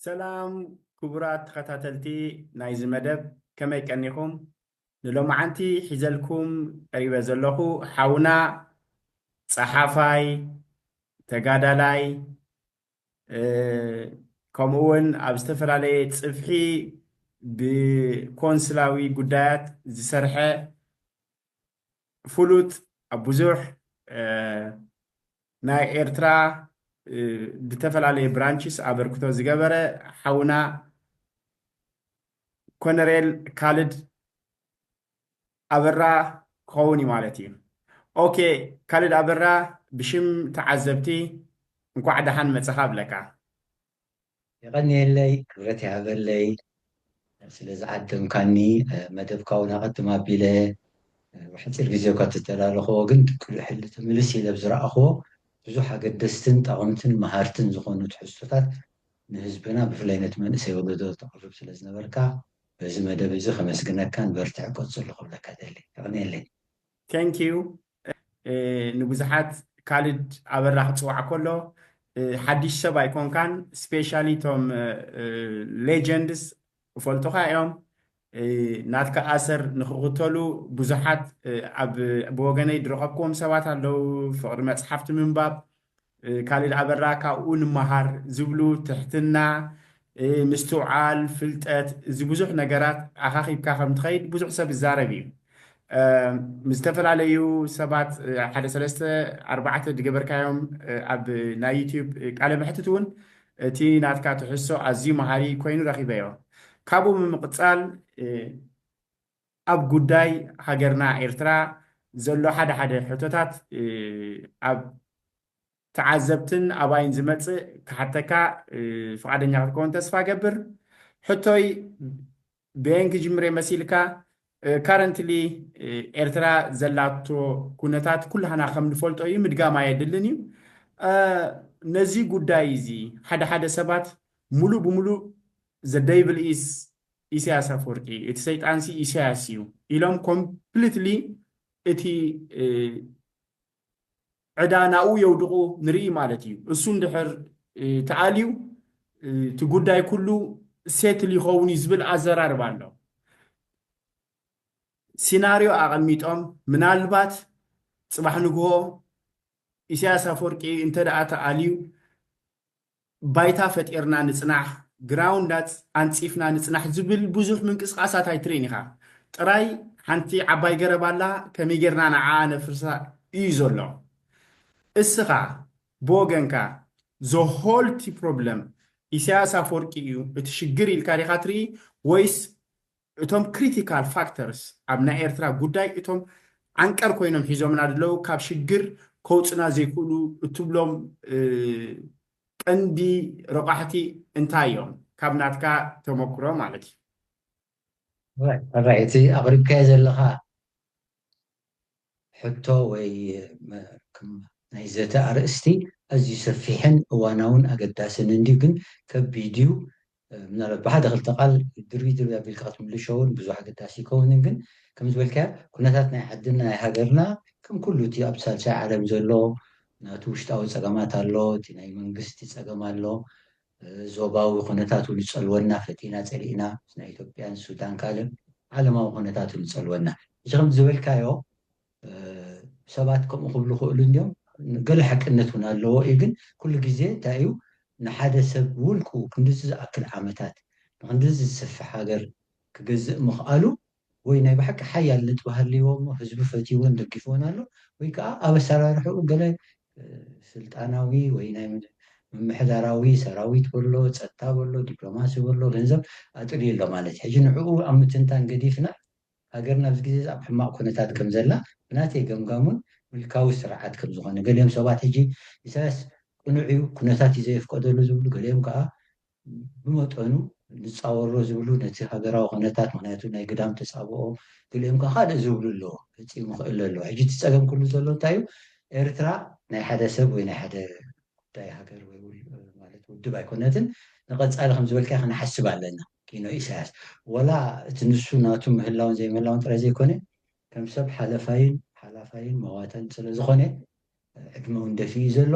ሰላም ክቡራት ተኸታተልቲ ናይዚ መደብ፣ ከመይ ቀኒኹም? ንሎማዓንቲ ሒዘልኩም ቀሪበ ዘለኹ ሓውና ጸሓፋይ፣ ተጋዳላይ፣ እ፣ ከምኡ እውን ኣብ ዝተፈላለየ ጽፍሒ ብኮንስላዊ ጉዳያት ዝሰርሐ ፍሉጥ ኣብ ብዙሕ፣ እ፣ ናይ ኤርትራ፣ እ፣ ብተፈላለየ ብራንችስ ኣበርክቶ ዝገበረ ሓውና ኮነሬል ካልድ ኣበራ ክኸውን እዩ ማለት እዩ። ኦኬ፣ ካልድ ኣበራ፣ ብሽም ተዓዘብቲ እንኳዕ ደሓን መጸኻ እብለካ። የቐንየለይ፣ ክብረት ይሃበለይ ስለ ዝዓደምካኒ። እ፣ መደብካ እውን ኣቐድም ኣቢለ፣ እ፣ ብሓፂር ግዜ እኳ ተተላለኽዎ፣ ግን ቅድሚ ሕልቲ ምልስ ኢለ ብዝረኣኽዎ ብዙሕ ኣገደስትን ጠቐምትን መሃርትን ዝኾኑ ትሕዝቶታት ንህዝብና፣ ብፍላይ ነቲ መንእሰይ ወለዶ ተቕርብ ስለ ዝነበርካ፣ በዚ መደብ እዚ ከመስግነካን በርትዕ ቀጽሎ ክብለካ ደሊ። የቐንየለይ። Thank you። እ፣ ንብዙሓት ካልድ ኣበራ ክጽዋዕ ከሎ፣ እ፣ ሓድሽ ሰብ ኣይኮንካን። ስፔሻሊ እቶም፣ እ፣ እ፣ ሌጀንድስ ይፈልጡኻ እዮም። እ፣ ናትካ ኣሰር ንኽኽተሉ ብዙሓት፣ እ፣ ኣብ፣ ብወገነይ ዝረኸብክዎም ሰባት ኣለዉ። ፍቕሪ መጽሓፍቲ ምንባብ፣ እ፣ ካልድ ኣበራ ካብኡ ንመሃር ዝብሉ፣ ትሕትና፣ እ፣ ምስትውዓል፣ ፍልጠት፣ እዚ ብዙሕ ነገራት ኣኻኺብካ ከም ትኸይድ ብዙሕ ሰብ ይዛረብ እዩ። እ፣ ምስ ዝተፈላለዩ ሰባት፣ እ፣ ሓደ ሰለስተ ኣርባዕተ ዝገበርካዮም፣ እ፣ ኣብ ናይ ዩቲዩብ፣ እ፣ ቃለ መሕትት እውን እቲ ናትካ ትሕዝቶ ኣዝዩ መሃሪ ኮይኑ ረኺበዮ። ካብኡ ብምቕጻል፣ እ፣ ኣብ ጉዳይ ሃገርና ኤርትራ ዘሎ ሓደ ሓደ ሕቶታት፣ እ፣ ኣብ ተዓዘብትን ኣባይን ዝመጽእ ክሓተካ፣ እ፣ ፍቓደኛ ክትከውን ተስፋ ገብር። ሕቶይ ብየን ክጅምር መሲልካ፣ እ፣ ካረንትሊ፣ እ፣ ኤርትራ ዘላቶ ኩነታት ኩላህና ከም ንፈልጦ እዩ፣ ምድጋም ኣየድልን እዩ። እ፣ ነዚ ጉዳይ እዚ ሓደ ሓደ ሰባት ሙሉእ ብሙሉእ the devil is ኢሳያስ ኣፈወርቂ፣ እቲ ሰይጣንሲ ኢሳያስ እዩ ኢሎም ኮምፕሊትሊ እቲ፣ እ፣ ዕዳ ናብኡ የውድቑ ንርኢ ማለት እዩ። እሱ እንድሕር፣ እ፣ ተኣልዩ፣ እ፣ እቲ ጉዳይ ኩሉ ሴትል ይኸውን እዩ ዝብል ኣዘራርባ ኣሎ። ሲናርዮ ኣቐሚጦም፣ ምናልባት ጽባሕ ንግሆ ኢሳያስ ኣፈወርቂ እንተ ደኣ ተኣልዩ፣ ባይታ ፈጢርና ንጽናሕ፣ ግራውንድ ኣንጺፍና ንጽናሕ ዝብል ብዙሕ ምንቅስቓሳት ኣይትርእን ኢኻ። ጥራይ ሓንቲ ዓባይ ገረብ ኣላ፣ ከመይ ጌርና ንዓኣ ነፍርሳ እዩ ዘሎ። እስኻ ብወገንካ፣ the whole problem ኢሳያስ ኣፈወርቂ እዩ እቲ ሽግር ኢልካ ዲኻ ትርኢ፣ ወይስ እቶም ክሪቲካል ፋክተርስ ኣብ ናይ ኤርትራ ጉዳይ፣ እቶም ዓንቀር ኮይኖም ሒዞምና ዘለዉ፣ ካብ ሽግር ከውጽና ዘይክእሉ እትብሎም፣ እ፣ ቀንዲ ረቋሕቲ እንታይ እዮም? ካብ ናትካ ተመክሮ ማለት እዩ። ራይት፣ ራይት። እቲ ኣቕሪብካዮ ዘለኻ ሕቶ ወይ መ-፣ ክም-፣ ናይ ዘተ ኣርእስቲ ኣዝዩ ሰፊሕን እዋናውን ኣገዳስን እንድዩ፣ ግን ከቢድ እዩ። እ፣ ምናልባት ብሓደ ክልተ ቃል ድርቢ ድርቢ ኣቢልካ ክትምልሾ እውን ብዙሕ ኣገዳሲ ይከውንን፣ ግን ከም ዝበልካዮ ኩነታት ናይ ዓድና ናይ ሃገርና ከም ኩሉ እቲ ኣብ ሳልሳይ ዓለም ዘሎ ናቱ ውሽጣዊ ጸገማት ኣሎ፣ እቲ ናይ መንግስቲ ጸገም ኣሎ፣ እ፣ ዞባዊ ኩነታት እውን ይጸልወና፣ ፈቲና ጸሊእና፣ ናይ ኢትዮጵያን ሱዳን ካልእ ዓለማዊ ኩነታት እውን ይጸልወና። እዚ ከም ዝበልካዮ፣ እ፣ ሰባት ከምኡ ክብሉ ክእሉ እንዲዮም፣ ገለ ሓቅነት እውን ኣለዎ እዩ። ግን ኩሉ ግዜ እንታይ እዩ፣ ንሓደ ሰብ ውልቁ ክንድዚ ዝኣክል ዓመታት ንክንድዚ ዝሰፍሕ ሃገር ክገዝእ ምኽኣሉ፣ ወይ ናይ ብሓቂ ሓያል ነጥቢ ሃልይዎ እሞ ህዝቢ ፈትይዎን ደጊፍዎን ኣሎ፣ ወይ ከዓ ኣብ ኣሰራርሕኡ ገለ፣ እ፣ ስልጣናዊ ወይ ናይ ምምሕዳራዊ ሰራዊት በሎ፣ ጸጥታ በሎ፣ ዲፕሎማሲ በሎ፣ ገንዘብ ኣጥርዩ ኣሎ ማለት እዩ። ሕጂ ንዕኡ ኣብ ምትንታን ገዲፍና፣ ሃገርና ኣብዚ ግዜ ኣብ ሕማቕ ኩነታት ከም ዘላ ብናተይ ገምጋም እውን ምልካዊ ስርዓት ከም ዝኾነ፣ ገሊኦም ሰባት ሕጂ ኢሳያስ ቅኑዕ እዩ፣ ኩነታት እዩ ዘየፍቀደሉ ዝብሉ፣ ገሊኦም ከዓ ብመጠኑ ንጻወሮ ዝብሉ፣ ነቲ ሃገራዊ ኩነታት፣ ምኽንያቱ ናይ ግዳም ተጻብኦ፣ ገሊኦም ከዓ ካልእ ዝብሉ ኣለዎ፣ ፈጺሙ ክእለ ኣለዎ። ሕጂ እቲ ጸገም ኩሉ ዘሎ እንታይ እዩ? ኤርትራ ናይ ሓደ ሰብ ወይ ናይ ሓደ ጉዳይ ሃገር ወይ ውል-፣ ማለት ውድብ ኣይኮነትን። ንቐጻሊ ከም ዝበልካዮ ክንሓስብ ኣለና። ኪኖ ኢሳያስ ወላ እቲ ንሱ ናቱ ምህላውን ዘይምህላውን ጥራይ ዘይኮነ፣ ከም ሰብ ሓለፋይን ሓላፋይን መዋተን ስለ ዝኾነ፣ ዕድመ እውን ደፊኡ ዘሎ፣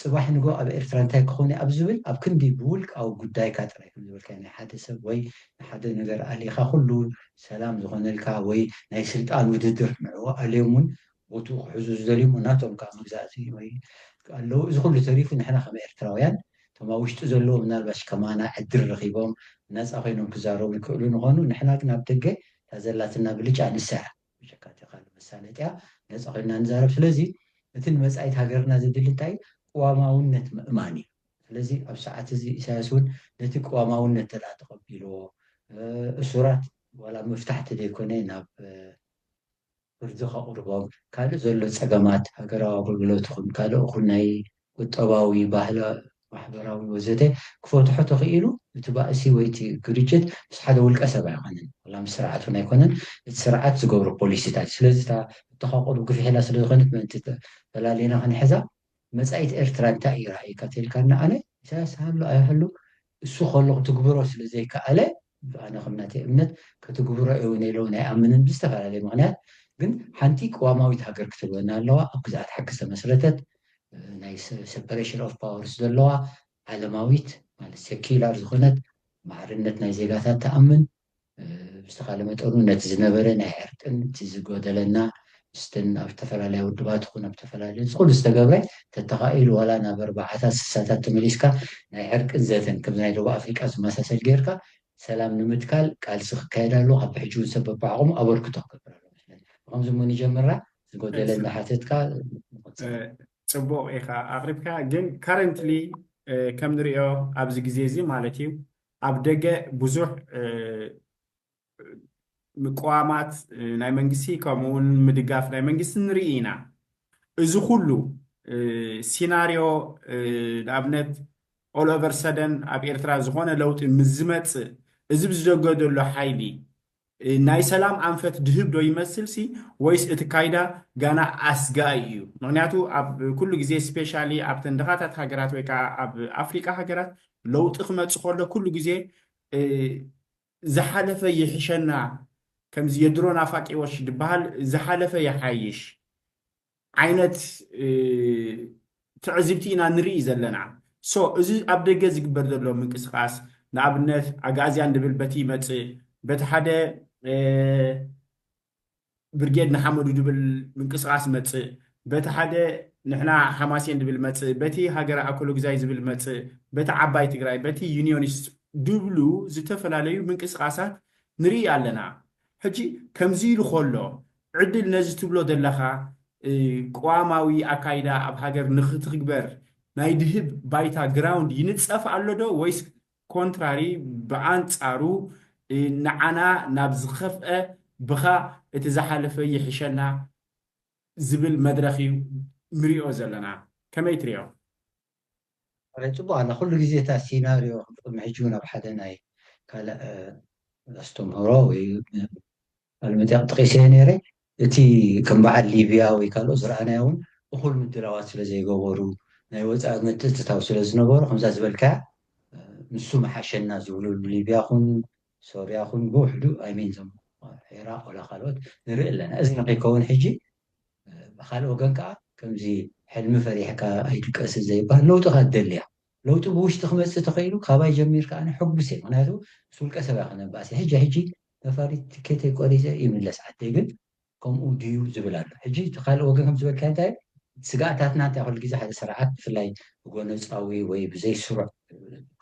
ጽባሕ ንጎ ኣብ ኤርትራ እንታይ ክኾን ኣብ ዝብል ኣብ ክንዲ ብውልቃዊ ጉዳይካ ጥራይ ከም ዝበልካ ናይ ሓደ ሰብ ወይ ንሓደ ነገር ኣሊኻ ኩሉ ሰላም ዝኾነልካ ወይ ናይ ስልጣን ውድድር ንዕኡ ኣልዮም እውን ቦትኡ ክሕዙ ዝደልዩ ናቶም ካብ መግዛእቲ ወይ ኣለዉ። እዚ ኩሉ ተሪፉ ንሕና ከም ኤርትራውያን እቶም ኣብ ውሽጢ ዘለዉ ምናልባሽ ከማና ዕድል ረኺቦም ነፃ ኮይኖም ክዛረቡ ይክእሉ ንኾኑ፣ ንሕና ግን ኣብ ደገ እታ ዘላትና ብልጫ ንሳ እያ። ብሸካቲ ካልእ መሳለጥያ ነፃ ኮይና ንዛረብ። ስለዚ እቲ ንመጻኢት ሃገርና ዘድሊ እንታይ ቅዋማውነት ምእማን እዩ። ስለዚ ኣብ ሰዓት እዚ ኢሳያስ እውን ነቲ ቅዋማውነት ተዳ ተቐቢልዎ እሱራት ዋላ መፍታሕቲ ዘይኮነ ናብ ፍርዲ ከቕርቦም ካልእ ዘሎ ፀገማት ሃገራዊ ኣገልግሎት ይኹን ካልእ ይኹን ናይ ቁጠባዊ ባህሊ ማሕበራዊ ወዘተ ክፈትሖ ተኽኢሉ እቲ ባእሲ ወይ እቲ ግርጭት ምስ ሓደ ውልቀ ሰብ ኣይኮነን፣ ዋላ ምስ ስርዓት እውን ኣይኮነን። እቲ ስርዓት ዝገብሮ ፖሊሲታት ስለዚ እታ እተኻቆሉ ግፍሕ ኢላ ስለዝኾነት ምእንቲ ፈላሊና ክንሕዛ መጻኢት ኤርትራ እንታይ እዩ ራእይካ ተልካና ኣነ ኢሳያስ ሃሉ ኣይሃሉ እሱ ከሎ ክትግብሮ ስለ ዘይከኣለ ኣነ ከም ናተይ እምነት ክትግብሮ እውን ኢለ እውን ኣይኣምንን ብዝተፈላለየ ምክንያት ግን ሓንቲ ቅዋማዊት ሃገር ክትህልወና ኣለዋ ኣብ ግዝኣት ሓቂ ዝተመስረተት ናይ separation of powers ዘለዋ ዓለማዊት ማለት secular ዝኾነት ማዕርነት ናይ ዜጋታት ትኣምን ብዝተኻለ መጠኑ ነቲ ዝነበረ ናይ ዕርቅን እቲ ዝጎደለና ምስተን ኣብ ዝተፈላለያ ውድባት ይኹን ኣብ ዝተፈላለየ ዝኹሉ ዝተገብረ ተተኻኢሉ ዋላ ናብ ኣርባዓታት ስሳታት ተመሊስካ ናይ ዕርቅን ዘተን ከምዚ ናይ ደቡብ ኣፍሪቃ ዝመሳሰል ጌርካ ሰላም ንምትካል ቃልሲ ክካየድ ኣለዎ ካብ ብሕጂ እውን ሰብ በባዕቕሙ ኣበርክቶ ክገብር ኣለዎ ብኸምዚ እሞ ንጀምራ ዝጎደለ እንዳሓተትካ ፅቡቕ ኢኻ ኣቕሪብካ ግን currently ከም ንሪኦ ኣብዚ ግዜ እዚ ማለት እዩ ኣብ ደገ ብዙሕ ምቅዋማት ናይ መንግስቲ ከምኡውን ምድጋፍ ናይ መንግስቲ ንርኢ ኢና እዚ ኩሉ ሲናሪዮ ንኣብነት all over sudden ኣብ ኤርትራ ዝኾነ ለውጢ ምስ ዝመፅእ እዚ ብዝደገደሎ ሓይሊ ናይ ሰላም ኣንፈት ድህብ ዶ ይመስል ሲ ወይስ እቲ ካይዳ ጋና ኣስጋኢ እዩ ምክንያቱ ኣብ ኩሉ ግዜ specially ኣብተን ድኻታት ሃገራት ወይ ከዓ ኣብ ኣፍሪቃ ሃገራት ለውጢ ክመፅእ ከሎ ኩሉ ግዜ ዝሓለፈ ይሕሸና ከምዚ የድሮ ናፋቂዎች ዝበሃል ዝሓለፈ ይሓይሽ ዓይነት ትዕዝብቲ ኢና ንርኢ ዘለና so እዚ ኣብ ደገ ዝግበር ዘሎ ምንቅስቃስ ንኣብነት ኣግኣዝያን ድብል በቲ ይመፅእ በቲ ሓደ ብርጌድ ንሓመዱ ድብል ምንቅስቃስ መፅእ በቲ ሓደ ንሕና ሓማሴን ድብል መፅእ በቲ ሃገረ ኣኮሎግዛይ ዝብል መፅእ በቲ ዓባይ ትግራይ በቲ unionist ድብሉ ዝተፈላለዩ ምንቅስቃሳት ንርኢ ኣለና ሕጂ ከምዚ ኢሉ ከሎ ዕድል ነዚ ትብሎ ዘለካ ቅዋማዊ ኣካይዳ ኣብ ሃገር ንክትግበር ናይ ድህብ ባይታ ground ይንፀፍ ኣሎ ዶ ወይስ contrary ብኣንፃሩ ንዓና ናብ ዝኸፍአ ብኻ እቲ ዝሓለፈ ይሕሸና ዝብል መድረኽ እዩ ንሪኦ ዘለና ከመይ ትሪኦ ረ ፅቡቅ ኣላ ኩሉ ግዜ እታ ሲናሪዮ ቅድሚ ሕጂ እውን ኣብ ሓደ ናይ ካልእ ኣስተምህሮ ወይ ካልእ መፅያቅ ጠቂሰ ነይረ እቲ ከም በዓል ሊብያ ወይ ካልኦት ዝረኣናዮ እውን እኩል ምድላዋት ስለ ዘይገበሩ ናይ ወፃኢ ምትእትታው ስለ ዝነበሩ ከምዛ ዝበልካያ ንሱ መሓሸና ዝብሉ ሊብያ ኹን ሶርያ ኹን ብውሕዱ ኣይሚን ዞም ዒራቅ ወላ ካልኦት ንርኢ ኣለና እዚ ንከይከውን ሕጂ ብካልእ ወገን ከዓ ከምዚ ሕልሚ ፈሪሕካ ኣይድቀስ ዘይበሃል ለውጢ ካ ትደሊ እያ ለውጢ ብውሽጢ ክመፅእ ተኽኢሉ ካባይ ጀሚርካ ኣነ ሕጉስ እየ ምክንያቱ ምስ ውልቀ ሰብ እያ ክነባእስ ሕጂ ሕጂ ነፋሪት ትኬተይ ቆሪፀ ይምለስ ዓደይ ግን ከምኡ ድዩ ዝብል ኣሎ ሕጂ እቲ ካልእ ወገን ከም ዝበልካ እንታይ ስጋእታትና እንታይ ኩሉ ግዜ ሓደ ስርዓት ብፍላይ ብጎነፃዊ ወይ ብዘይ ስሩዕ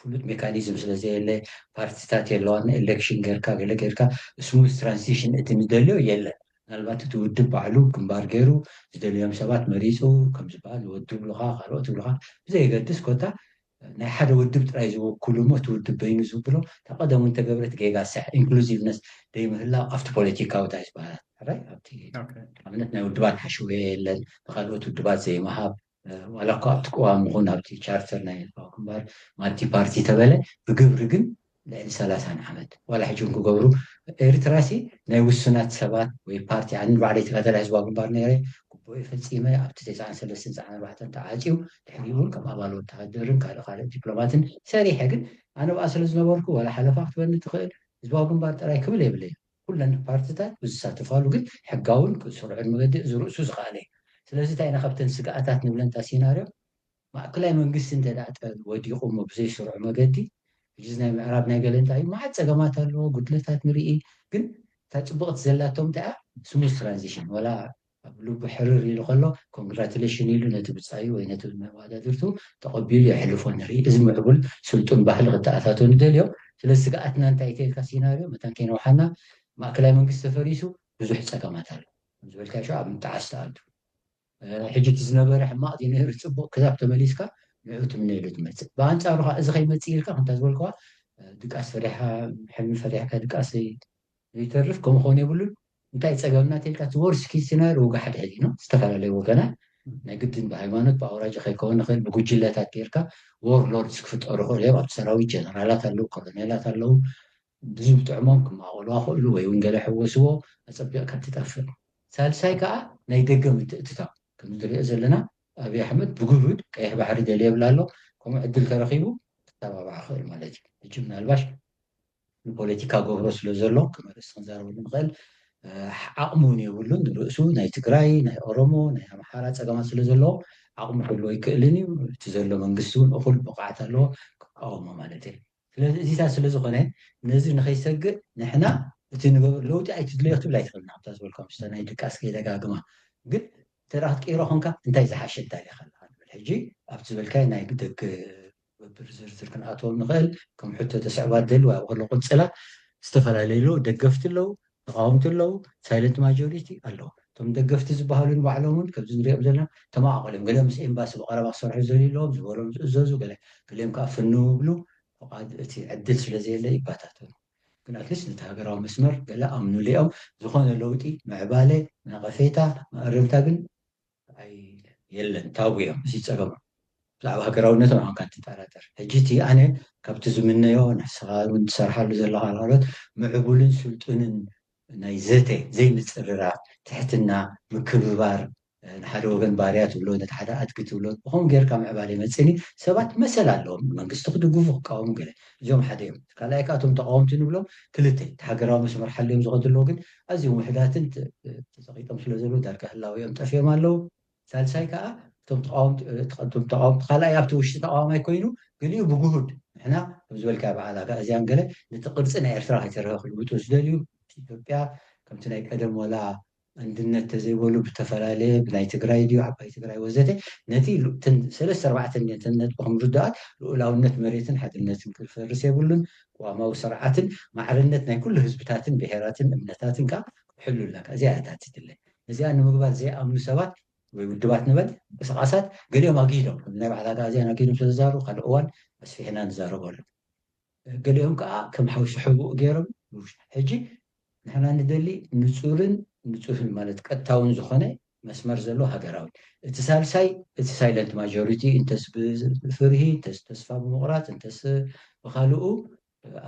ፍሉጥ ሜካኒዝም ስለ ዘየለ ፓርቲታት የለዋን election ጌርካ ገለ ጌርካ smooth transition እቲ ንደልዮ የለን ምናልባት እቲ ውድብ ባዕሉ ግንባር ገይሩ ዝደልዮም ሰባት መሪፁ ከም ዝበሃል ንወዲ ብሉካ ካልኦት ብሉካ ብዘየገድስ ኮታ ናይ ሓደ ውድብ ጥራይ ዝውክሉ እሞ እቲ ውድብ በይኑ ዝብሎ እታ ቀደሙ እንተገብረት ጌጋ ስሕ inclusiveness ደይምህላው ኣብቲ ፖለቲካዊ እንታይ ዝበሃል ሕራይ ኣብቲ ኣብነት ናይ ውድባት ሓሽውየ የለን ንካልኦት ውድባት ዘይምሃብ ዋላ እኳ ኣብቲ ቅዋም ይኹን ኣብቲ ቻርተር ናይ ህዝባዊ ግንባር ማልቲ ፓርቲ ተበለ ብግብሪ ግን ልዕሊ ሰላሳን ዓመት ዋላ ሕጂ እውን ክገብሩ ኤርትራ ሲ ናይ ውሱናት ሰባት ወይ ፓርቲ ኣነ ባዕለይ ተጋዳላይ ህዝባዊ ግንባር ነይረ ግቡእ ፈፂመ ኣብቲ ተስዓን ሰለስተን ተስዓን ኣርባዕተን ተዓፅዩ ድሕሪኡ እውን ከም ኣባል ወተሃደርን ካልእ ካልእ ዲፕሎማትን ሰሪሐ ግን ኣነ ብኣ ስለ ዝነበርኩ ዋላ ሓለፋ ክትበኒ ትኽእል ህዝባዊ ግንባር ጥራይ ክብል የብለይ ኩለን ፓርትታት ብዝሳተፋሉ ግን ሕጋውን ስሩዕን መገዲ እዚ ርእሱ ዝኸኣለ እዩ ስለዚ እንታይ ኢና ካብተን ስግኣታት ንብለን እታ ሲናርዮ ማእከላይ መንግስቲ እንተ ደኣ ጠ- ወዲቑ እሞ ብዘይ ስሩዕ መገዲ፣ ሕጂ ናይ ምዕራብ ናይ ገለ እንታይ እዩ፣ መዓት ጸገማት ኣለዎ፣ ጉድለታት ንርኢ። ግን እታ ጽቡቕቲ ዘላቶም እንታይ እያ? ስሙዝ ትራንዚሽን። ወላ ኣብ ልቡ ሕርር ኢሉ ከሎ ኮንግራቱሌሽን ኢሉ ነቲ ብጻዩ ወይ ነቲ መወዳድርቱ ተቐቢሉ የሕልፎ ንርኢ። እዚ ምዕቡል ስልጡን ባህሊ ክተኣታቶ ንደልዮ። ስለዚ ስግኣትና እንታይ ተልካ ሲናርዮ መታን ከይነውሓና ማእከላይ መንግስቲ ተፈሪሱ ብዙሕ ጸገማት ኣሎ ዝበልካ ሸ ኣብ ምጥዓስ ተኣቱ። ሕጂ እቲ ዝነበረ ሕማቕ ድዩ ነይሩ ጽቡቕ ክሳብ ተመሊስካ ንዑ ትምነየሉ ትመጽእ። ብኣንጻሩ ከዓ እዚ ከይመጽእ ኢልካ ከምታ ዝበልከዋ ድቃስ ፈሪሕካ ሕልሚ ፈሪሕካ ድቃስ ዘይተርፍ ከምኡ ክኸውን የብሉን። እንታይ ጸገምና ተልካ እቲ ወርስ ኬዝ ሲናሪዮ ወጋ ሓደ ሕዚ ነው ዝተፈላለዩ ወገናት ናይ ግድን ብሃይማኖት ብኣውራጃ ከይከውን ንኽእል ብጉጅለታት ጌርካ ዎር ሎርድስ ክፍጠሩ ይኽእሉ እዮም። ኣብቲ ሰራዊት ጀነራላት ኣለዉ፣ ኮሎኔላት ኣለዉ። ብዙ ብጥዕሞም ክማቐሉ ክኽእሉ ወይ እውን ገለ ሕወስዎ ኣጸቢቕካ ትጠፍእ። ሳልሳይ ከዓ ናይ ደገ ምትእትታው ከም ንሪኦ ዘለና ኣብይ ኣሕመድ ብግሁድ ቀይሕ ባሕሪ ደልየ ይብል ኣሎ። ከምኡ ዕድል ተረኺቡ ክተባባዕ ክኽእል ማለት እዩ። ሕጂ ምናልባሽ ንፖለቲካ ገብሮ ስለ ዘሎ ከም ኣርእስቲ ክንዛረበሉ ንኽእል ዓቕሚ እውን የብሉን። ንርእሱ ናይ ትግራይ ናይ ኦሮሞ ናይ ኣምሓራ ፀገማት ስለ ዘለዎ ዓቕሚ ክህልዎ ይክእልን እዩ። እቲ ዘሎ መንግስቲ እውን እኹል ብቕዓት ኣለዎ ክቃወሞ ማለት እዩ። ስለዚ እዚታት ስለ ዝኾነ ነዚ ንኸይሰግእ ንሕና እቲ ንገብር ለውጢ ኣይትድለዮ ክትብል ኣይትኽእልና። ኣብታ ዝበልካ ምስታ ናይ ድቃስ ከይደጋግማ ግን እንተ ክትቀይሮ ኮንካ እንታይ ዝሓሸ እንታይ ኢኻ ኣለካ ንብል። ሕጂ ኣብቲ ዝበልካዮ ናይ ደገ ውድድር ዝርዝር ክንኣትዎም ንኽእል። ከም ሕቶ ተስዕባ ደሊ ወይ ኣብኡ ከሎ ቅጽላ ዝተፈላለዩ ኣለዉ፣ ደገፍቲ ኣለዉ፣ ተቃወምቲ ኣለዉ፣ ሳይለንት ማጆሪቲ ኣለዉ። እቶም ደገፍቲ ዝበሃሉ ንባዕሎም እውን ከምዚ ንሪኦም ዘለና ተመቃቀሎም ገለ ምስ ኤምባሲ ብቀረባ ክሰርሑ ዝደልዩ ኣለዎም ዝበሎም ዝእዘዙ ገለ ገሊኦም ከዓ ፍንው ይብሉ። ፍቓድ እቲ ዕድል ስለ ዘየለ ይባታተኑ። ግን ኣትሊስት ነቲ ሃገራዊ መስመር ገለ ኣምኑሉ እዮም። ዝኾነ ለውጢ ምዕባለ ነቐፌታ መእረምታ ግን ኣይ የለን ታቡ እዮም እዚ ፀገሞም። ብዛዕባ ሃገራውነቶም ኣንካ ትጠራጠር። ሕጂ እቲ ኣነ ካብቲ ዝምነዮ ንስኻ እውን ትሰርሓሉ ዘለኻ ካልኦት ምዕቡልን ስልጡንን ናይ ዘተ ዘይምፅርራብ ትሕትና ምክብባር ንሓደ ወገን ባርያ ትብሎ ነቲ ሓደ ኣድጊ ትብሎ ብኸም ጌርካ ምዕባል የመፅኒ ሰባት መሰል ኣለዎም መንግስቲ ክድግፉ ክቃወሙ ገለ እዚኦም ሓደ እዮም ካልኣይ ከዓ እቶም ተቃወምቲ ንብሎም ክልተ እቲ ሃገራዊ መስመር ሓልዮም ዝኸዱ ኣለዉ ግን ኣዝዮም ውሕዳትን ተፀቂጦም ስለ ዘለዉ ዳርጋ ህላዊኦም ጠፊኦም ኣለዉ ሳልሳይ ከዓ እቶም ተቃወምቲ እቶም ተቃወምቲ ካልኣይ ኣብቲ ውሽጢ ተቃዋማይ ኮይኑ ገሊኡ ብጉሁድ ንሕና ከም ዝበልካ በዓል ኣጋእዝያን ገለ ነቲ ቅርፂ ናይ ኤርትራ ከይተረፈ ክልውጡ ዝደልዩ ኢትዮጵያ ከምቲ ናይ ቀደም ወላ ኣንድነት ተዘይበሉ ብተፈላለየ ብናይ ትግራይ ድዩ ዓባይ ትግራይ ወዘተ ነቲ ሰለስተ ኣርባዕተ ነጥቢ ከም ርዳኣት ልኡላውነት መሬትን ሓድነትን ክፈርስ የብሉን ቅዋማዊ ስርዓትን ማዕርነት ናይ ኩሉ ህዝብታትን ብሄራትን እምነታትን ከዓ ክሕሉ ኣለካ እዚኣ እያ እታ ትድለ ነዚኣ ንምግባር ዘይኣምኑ ሰባት ወይ ውድባት ንበል እንቅስቃሳት ገሊኦም ኣጊዶም ናይ ባዕላ ጋዜያን ኣጊዶም ስለዝዛረቡ ካልእ እዋን ኣስፊሕና ንዛረበሉ ገሊኦም ከዓ ከም ሓውሲ ሕቡእ ገይሮም ሕጂ ንሕና ንደሊ ንፁርን ንፁህን ማለት ቀጥታውን ዝኾነ መስመር ዘሎ ሃገራዊ እቲ ሳልሳይ እቲ ሳይለንት ማጆሪቲ እንተስ ብፍርሂ እንተስ ተስፋ ብምቑራፅ እንተስ ብካልኡ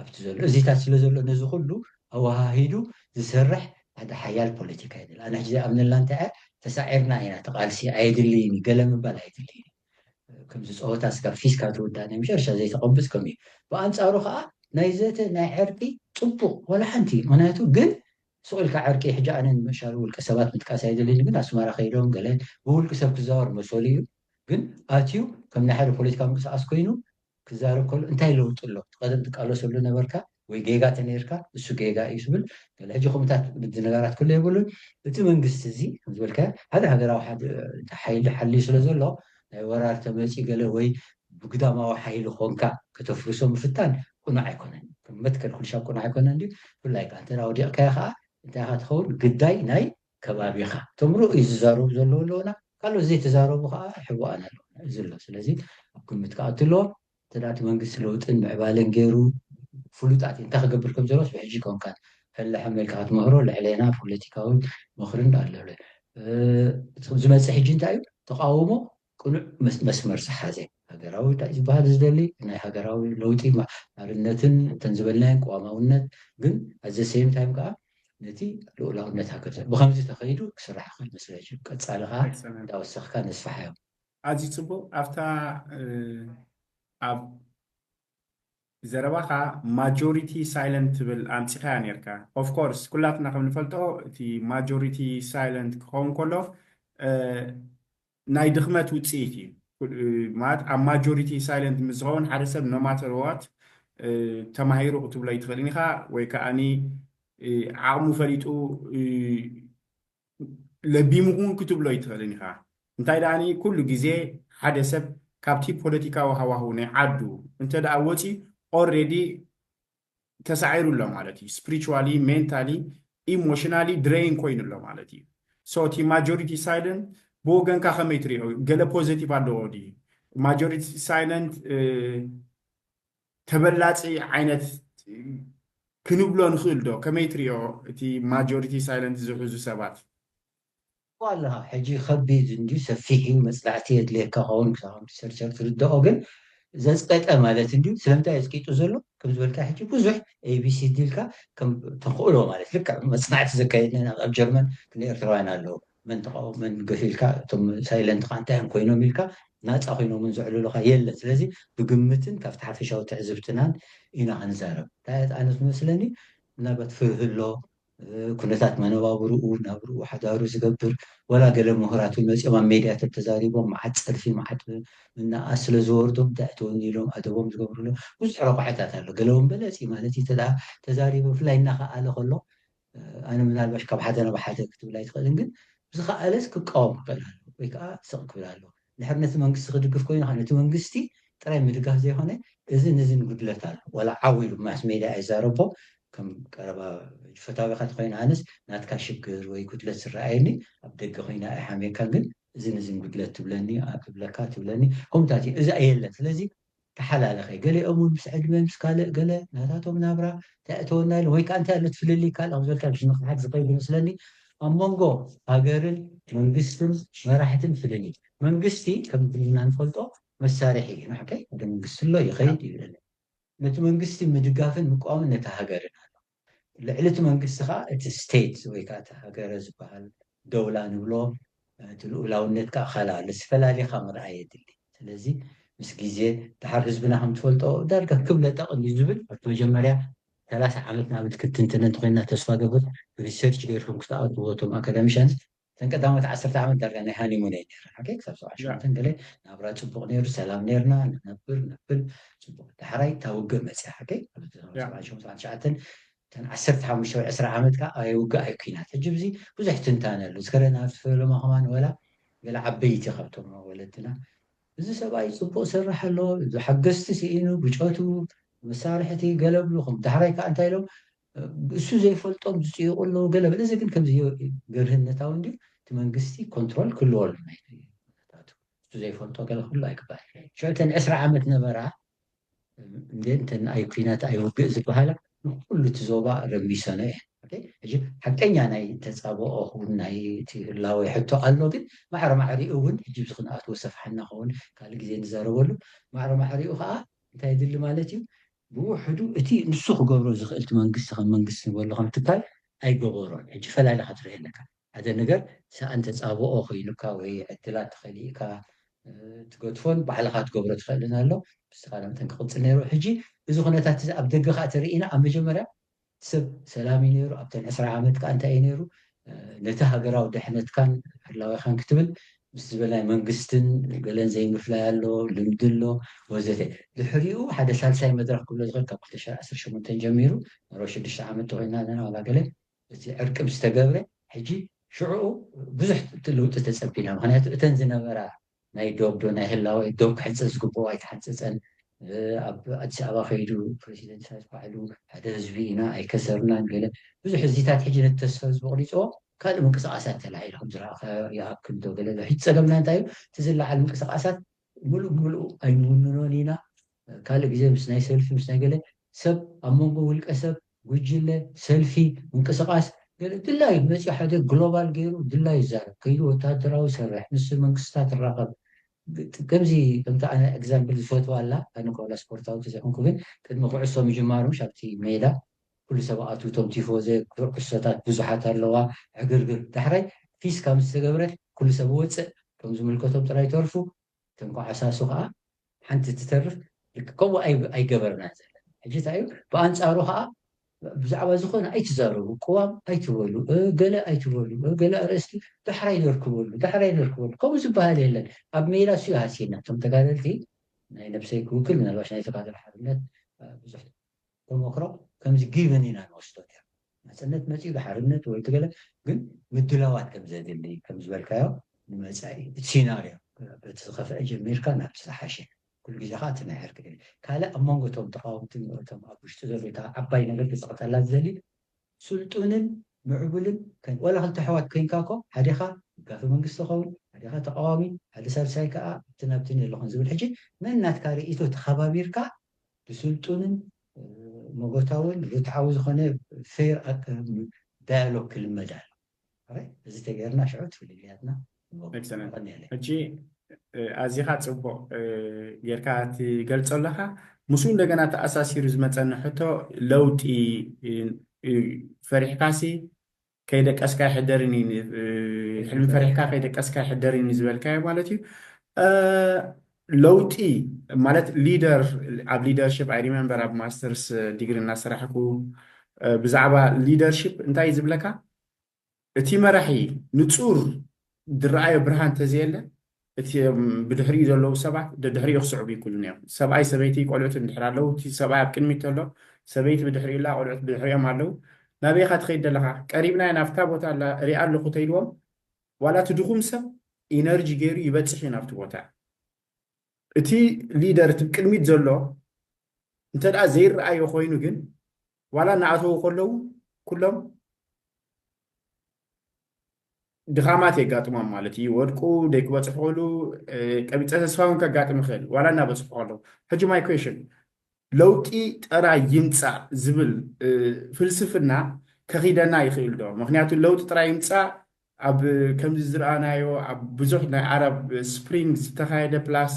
ኣብቲ ዘሎ እዚታት ስለ ዘሎ ነዚ ኩሉ ኣወሃሂዱ ዝሰርሕ ሓደ ሓያል ፖለቲካ ይደል ኣነ ሕዚ ዘይኣምነላ እንታይ እያ ተሳዒርና ኢና ተቃልሲ ኣየድልይን ገለ ምባል ኣየድልይን ከምዚ ፀወታ ስጋብ ፊስካ ትውዳእ ናይ መጨረሻ ዘይተቐብፅ ከም እዩ ብኣንፃሩ ከዓ ናይ ዘተ ናይ ዕርቂ ፅቡቕ ወላ ሓንቲ ምክንያቱ ግን ስቕ ኢልካ ዕርቂ ሕጂ ኣነ ንምእሻሩ ውልቀ ሰባት ምጥቃስ ኣይደልን ግን ኣስመራ ከይዶም ገለ ብውልቂ ሰብ ክዛወር መሰሉ እዩ ግን ኣትዩ ከም ናይ ሓደ ፖለቲካ ምንቅስቃስ ኮይኑ ክዛረብ ከሎ እንታይ ለውጢ ኣሎ ቀደም ትቃለሰሉ ነበርካ ወይ ጌጋ ተነርካ እሱ ጌጋ እዩ ትብል ገለ ሕጂ ከምታት ብድነጋራት ክሎ የብሉን እቲ መንግስቲ እዚ ዝበልካ ሓደ ሃገራዊ ሓይሊ ሓልዩ ስለ ዘሎ ናይ ወራር ተመፂ ገለ ወይ ብግዳማዊ ሓይሊ ኮንካ ከተፍርሶ ምፍታን ቁኑዕ ኣይኮነን መትከል ኩልሻብ ቁኑዕ ኣይኮነን ድዩ ብፍላይ ከዓ እንተ ወዲቕካዮ ከዓ እንታይ ኢኻ ትኸውን ግዳይ ናይ ከባቢኻ እቶም ርኡይ ዝዛረቡ ዘለዉ ኣለዉና ካልኦት ዘይተዛረቡ ከዓ ሕቡኣን ኣለዉና እዚ ኣሎ ስለዚ ኣብ ግምት ክኣቱ ኣለዎ ተዳእቲ መንግስቲ ለውጥን ምዕባለን ገይሩ ፍሉጣት እንታይ ክገብር ከም ዘሎስ ብሕጂ ከንካን ፈላሐ መልካ ክትምህሮ ልዕሌና ፖለቲካውን ምኽርን ኣለለ ዝመፅእ ሕጂ እንታይ እዩ ተቃውሞ ቅኑዕ መስመር ዝሓዘ ሃገራዊ እንታይ ዝበሃል ዝደሊ ናይ ሃገራዊ ለውጢ ማርነትን እተን ዝበልናየን ቅዋማውነት ግን ኣዘ ሴም ታይም ከዓ ነቲ ልኡላውነት ሃገር ብከምዚ ተኸይዱ ክስራሕ ይኽእል መስለች ቀፃሊ ከዓ እንዳወሰኽካ ነስፋሓዮም ኣዝዩ ፅቡቅ ኣብታ ኣብ ዘረባኻ ማጆሪቲ ሳይለንት ትብል ኣምፂኻያ ነርካ ኦፍኮርስ ኩላትና ከም ንፈልጦ እቲ ማጆሪቲ ሳይለንት ክኸውን ከሎ ናይ ድኽመት ውፅኢት እዩ ማለት ኣብ ማጆሪቲ ሳይለንት ምስ ዝኸውን ሓደ ሰብ ኖማተርዋት ተማሂሩ ክትብሎ ኣይትኽእልን ኢኻ፣ ወይ ከዓኒ ዓቕሙ ፈሊጡ ለቢሙ እውን ክትብሎ ኣይትኽእልን ኢኻ። እንታይ ደኣኒ ኩሉ ግዜ ሓደ ሰብ ካብቲ ፖለቲካዊ ሃዋህው ናይ ዓዱ እንተ ደኣ ወፂ ኦልሬዲ ተሳዒሩ ኣሎ ማለት እዩ። ስፒሪቹዋሊ፣ ሜንታሊ፣ ኢሞሽናሊ ድሬን ኮይኑ ኣሎ ማለት እዩ። ሶ እቲ ማጆሪቲ ሳይለንት ብወገንካ ከመይ ትሪኦ? ገለ ፖዘቲቭ ኣለዎ ድዩ? ማጆሪቲ ሳይለንት ተበላፂ ዓይነት ክንብሎ ንኽእል ዶ? ከመይ ትሪኦ እቲ ማጆሪቲ ሳይለንት ዝሕዙ ሰባት? ኣለኻ ሕጂ ከቢድ እንዲ ሰፊሕ እዩ መፅናዕቲ የድልየካ ኸውን ክሳብ ሪሰርቸር ትርድኦ ግን ዘፅቀጠ ማለት እንዲ ስለምንታይ የፅቂጡ ዘሎ ከም ዝበልካ ሕጂ ብዙሕ ኤቢሲ ዲልካ ከም ተኽእሎ ማለት ልክዕ መፅናዕቲ ዘካየድና ኣብ ጀርመን ክንኤርትራውያን ኣለዉ መን ተቃወመን ገፊልካ እቶም ሳይለንት ከዓ እንታይ እዮም ኮይኖም ኢልካ ናፃ ኮይኖምን ዘዕልሉካ የለን ስለዚ ብግምትን ካብቲ ሓፈሻዊ ትዕዝብትናን ኢና ክንዛረብ እንታይ ኣነ ዝመስለኒ ምናልባት ፍርህ ኣሎ ኩነታት መነባብርኡ ናብርኡ ሓዳሩ ዝገብር ወላ ገለ ምሁራት እውን መፂኦም ኣብ ሜድያ ተተዛሪቦም መዓት ፀርፊ መዓት ምናኣ ስለ ዝወርዶም እንታይ እተወኒ ኢሎም ኣደቦም ዝገብርሉ ብዙሕ ረቋሒታት ኣሎ ገለ እውን በለፂ ማለት እዩ ተዳ ተዛሪቡ ብፍላይ እናኸኣለ ከሎ ኣነ ምናልባሽ ካብ ሓደ ናብ ሓደ ክትብል ኣይትኽእልን ግን ብዝኸኣለስ ክቃወም ክኽእል ኣሎ ወይ ከዓ ስቕ ክብል ኣሎ ድሕር ነቲ መንግስቲ ክድግፍ ኮይኑ ነቲ መንግስቲ ጥራይ ምድጋፍ ዘይኮነ እዝን እዝን ጉድለት ኣሎ ወላ ዓው ኢሉ ማስ ሜድያ ኣይዛረቦ ከም ቀረባ ፈታዊኻ ተኮይኑ ኣነስ ናትካ ሽግር ወይ ጉድለት ዝረኣየኒ ኣብ ደገ ኮይና ኣይሓምየካ ግን እዝን እዝን ጉድለት ትብለኒ ክብለካ ትብለኒ ከምታት እዩ እዚ ኣየለን ስለዚ ተሓላለኸ ገሊኦም እውን ምስ ዕድመ ምስ ካልእ ገለ ናታቶም ናብራ እንታይ እተወና ኢሉ ወይ ከዓ እንታይ ኣሎ ትፍልልይ ካልእ ዝበልካ ብሽንቕሓት ዝኸይድ ይመስለኒ ኣብ መንጎ ሃገርን መንግስትን መራሕትን ፍልልይ መንግስቲ ከም ዝልና ንፈልጦ መሳርሒ እዩ ንሕከይ ወደ መንግስቲ ኣሎ ይኸይድ ይብለኒ ነቲ መንግስቲ ምድጋፍን ምቃወምን ነቲ ሃገርን ኣሎ ልዕሊ እቲ መንግስቲ ከዓ እቲ ስቴት ወይ ከዓ እቲ ሃገረ ዝበሃል ደውላ ንብሎ እቲ ልኡላውነት ከዓ ካልኣ ኣሎ ዝፈላሊኻ ምርኣይ የድሊ ስለዚ ምስ ግዜ ድሓር ህዝብና ከም ትፈልጦ ዳርጋ ክብለ ጠቕን እዩ ዝብል ኣብቲ መጀመርያ ሰላሳ ዓመት ንኣብነት ክትንትን እንተኮይና ተስፋ ገብር ሪሰርች ገይርኩም ክትኣትዎ እቶም ኣካዳሚሻንስ እተን ቀዳሞት ዓሰርተ ዓመት ዳርጋ ናይ ሃኒሙን እየ ነረ ሓቂ ክሳብ ሰብዓ ሸሞንተን ገለ ናብራ ፅቡቅ ነይሩ ሰላም ነርና ንነብር ነብል ፅቡቅ ዳሕራይ እታ ውግእ መፅያ ሓቂ ሰብዓ ሸሞንተ ሰብዓ ትሽዓተን እተን ዓሰርተ ሓሙሽተ ወይ ዕስራ ዓመት ከዓ ኣይ ውግእ ኣይ ኩናት ሕጂ ብዚ ብዙሕ ትንታነ ኣሎ ዝከረና ኣብ ዝፈለማ ከማን ወላ ገለ ዓበይቲ ካብቶም ወለድና እዚ ሰብኣይ ፅቡቅ ሰርሕ ኣሎ እዚ ሓገዝቲ ስኢኑ ብጨቱ መሳርሕቲ ገለብሉ ከም ዳሕራይ ከዓ እንታይ ኢሎም እሱ ዘይፈልጦም ዝፅይቁ ኣለዉ ገለ በለ እዚ ግን ከምዚ ገርህነታዊ እንዲ እቲ መንግስቲ ኮንትሮል ክህልወሉ ናይ ኩነታቱ እሱ ዘይፈልጦ ገለ ክህሉ ኣይግባእ ሽዑ እተን ዕስራ ዓመት ነበራ እንደ እንተን ኣይ ኩናት ኣይ ውግእ ዝበሃላ ንኩሉ እቲ ዞባ ረሚሰኖ እየ ሕጂ ሓቀኛ ናይ ተፃብኦ እውን ናይ እቲ ህላወ ሕቶ ኣሎ ግን ማዕረ ማዕሪኡ እውን ሕጂ ብዚ ክንኣትዎ ሰፍሓና ከውን ካልእ ግዜ ንዛረበሉ ማዕረ ማዕሪኡ ከዓ እንታይ የድሊ ማለት እዩ ብውሕዱ እቲ ንሱ ክገብሮ ዝኽእል እቲ መንግስቲ ከም መንግስቲ ንበሎ ከም ትካል ኣይገበሮን ሕጂ ፈላሊ ክትርኢ ኣለካ ሓደ ነገር ሰኣን ተፃብኦ ኮይኑካ ወይ ዕድላት ተኸሊእካ ትገድፎን ባዕልኻ ትገብሮ ትኽእልን ኣሎ ብዝተኻለ መጠን ክቕፅል ነይሩ ሕጂ እዚ ኩነታት እዚ ኣብ ደገ ከዓ ተርኢና ኣብ መጀመርያ ሰብ ሰላም እዩ ነይሩ ኣብተን ዕስራ ዓመት ከዓ እንታይ እዩ ነይሩ ነቲ ሃገራዊ ድሕነትካን ህላዌኻን ክትብል ምስ ዝበላይ መንግስትን ገለን ዘይምፍላይ ኣሎ ልምዲ ኣሎ ወዘተ ድሕሪኡ ሓደ ሳልሳይ መድረክ ክብሎ ዝኽእል ካብ ክልተ ሽሕን ዓሰርተ ሸሞንተን ጀሚሩ ሮ ሽዱሽተ ዓመት ተኮይና ኣለና ዋላ ገለ እቲ ዕርቂ ምስ ተገብረ ሕጂ ሽዑኡ ብዙሕ ለውጢ ተፀቢና ምክንያቱ እተን ዝነበራ ናይ ዶብ ዶ ናይ ህላወ ዶብ ክሕፀ ዝግብኦ ኣይተሓፀፀን ኣብ ኣዲስ ኣበባ ከይዱ ፕሬዚደንት ኢሳያስ ባዕሉ ሓደ ህዝቢ ኢና ኣይከሰርናን ገለ ብዙሕ ህዝታት ሕጂ ነቲ ተስፋ ህዝቢ ኣቑሪፅዎ ካልእ ምንቅስቃሳት ተላዒሉ ከም ዝረኣኸ ይኣክል ዶ ገለ ሕጂ ፀገምና እንታይ እዩ እቲ ዝለዓል ምንቅስቃሳት ሙሉእ ሙሉእ ኣይንውንኖን ኢና ካልእ ግዜ ምስ ናይ ሰልፊ ምስ ናይ ገለ ሰብ ኣብ መንጎ ውልቀ ሰብ ጉጅለ ሰልፊ ምንቅስቃስ ገለ ድላዩ መፅኡ ሓደ ግሎባል ገይሩ ድላዩ ይዛረብ ከይዱ ወታደራዊ ይሰርሕ ምስ መንግስታት ይራኸብ ከምዚ ከምቲ ኣነ ኤግዛምፕል ዝፈትዋ ኣላ ኣነ ኮላ ስፖርታዊ ተዘይኮንኩ ግን ቅድሚ ኩዕሶ ምጅማሩ ምሽ ኣብቲ ሜዳ ኩሉ ሰብ ኣቱ እቶም ቲፎዘ ኩዕሶታት ብዙሓት ኣለዋ ዕግርግር ዳሕራይ ፊስ ካብ ዝተገብረ ኩሉ ሰብ ወፅእ ከም ዝምልከቶም ጥራይ ተርፉ እቶም ኮዓሳሱ ከዓ ሓንቲ ትተርፍ ከምኡ ኣይገበርና ዘለና ሕጂ እንታይ እዩ ብኣንፃሩ ከዓ ብዛዕባ ዝኾነ ኣይትዛረቡ፣ ቅዋም ኣይትበሉ፣ ገለ ኣይትበሉ፣ ገለ ኣርእስቲ ዳሕራይ ነርክበሉ፣ ዳሕራይ ነርክበሉ፣ ከምኡ ዝበሃል የለን። ኣብ ሜዳ እሱ ይሃስየና። እቶም ተጋደልቲ ናይ ነብሰይ ክውክል፣ ምናልባሽ ናይ ተጋደል ሓርነት ብዙሕ ተመክሮ ከምዚ ጊቨን ኢና ንወስዶ። ናፅነት መፅኡ ብሓርነት ወይ ትገለ፣ ግን ምድላዋት ከም ዘድሊ ከም ዝበልካዮ ንመፃኢ እቲ ሲናርዮ በቲ ዝኸፍአ ጀሚርካ ናብቲ ዝሓሸ ኩሉ ግዜ ከዓ እቲ ናይ ዕርቂ ድል ካልእ ኣብ መንጎ እቶም ተቃወምትን እቶም ኣብ ውሽጢ ዘሎ እታ ዓባይ ነገር ክፅቕጠላ ዝደሊ ስልጡንን ምዕቡልን ወላ ክልተ ኣሕዋት ኮይንካ እኮ ሓዴኻ ደጋፊ መንግስቲ ኸውን ሓዴኻ ተቃዋሚ ሓደ ሳልሳይ ከዓ ኣብቲ ናብትን የለኹን ዝብል ሕጂ መን ናትካ ርእይቶ ተኸባቢርካ ብስልጡንን መጎታውን ርትዓዊ ዝኾነ ፌር ዳያሎግ ክልመድ ኣሎ። እዚ ተገይርና ሽዑ ፍልልያትና ሕጂ ኣዚኻ ፅቡቕ ጌርካ ትገልፆ ኣለኻ። ምስኡ እንደገና ተኣሳሲሩ ዝመፀኒ ሕቶ ለውጢ ፈሪሕካሲ ከይደቀስካ ይሕደርን እዩ፣ ሕልሚ ፈሪሕካ ከይደቀስካ ይሕደርን እዩ ዝበልካዮ ማለት እዩ። ለውጢ ማለት ሊደር ኣብ ሊደርሽፕ ኣይ ሪመምበር ኣብ ማስተርስ ዲግሪ እናሰራሕኩ ብዛዕባ ሊደርሽፕ እንታይ ዝብለካ እቲ መራሒ ንፁር ዝረኣዮ ብርሃን ተዘየለ እቲ ብድሕሪኡ ዘለዉ ሰባት ደድሕሪኡ ክስዕቡ ይክሉን እዮም። ሰብኣይ ሰበይቲ ቆልዑት እንድሕር ኣለዉ እቲ ሰብኣይ ኣብ ቅድሚት ተሎ ሰበይቲ ብድሕሪኡ ላ ቆልዑት ብድሕሪኦም ኣለዉ ናበይካ ትኸይድ ዘለካ ቀሪብና ናብታ ቦታ ሪኣ ኣለኩ ተይልዎም ዋላ እቲ ድኹም ሰብ ኢነርጂ ገይሩ ይበፅሕ እዩ ናብቲ ቦታ እቲ ሊደር እቲ ቅድሚት ዘሎ እንተ ዘይረኣዮ ኮይኑ ግን ዋላ እናኣተዉ ከለዉ ኩሎም ድኻማት የጋጥሞም ማለት እዩ ወድቁ ደይክበፅሑ ከሉ ቀቢፀ ተስፋ እውን ከጋጥም ይኽእል ዋላ እናበፅሑ ከለዉ ሕጂ my question ለውጢ ጥራይ ይምፃእ ዝብል ፍልስፍና ከኺደና ይኽእል ዶ ምክንያቱ ለውጢ ጥራይ ይምፃእ ኣብ ከምዚ ዝረኣናዮ ኣብ ብዙሕ ናይ ኣረብ ስፕሪንግ ዝተኻየደ ፕላስ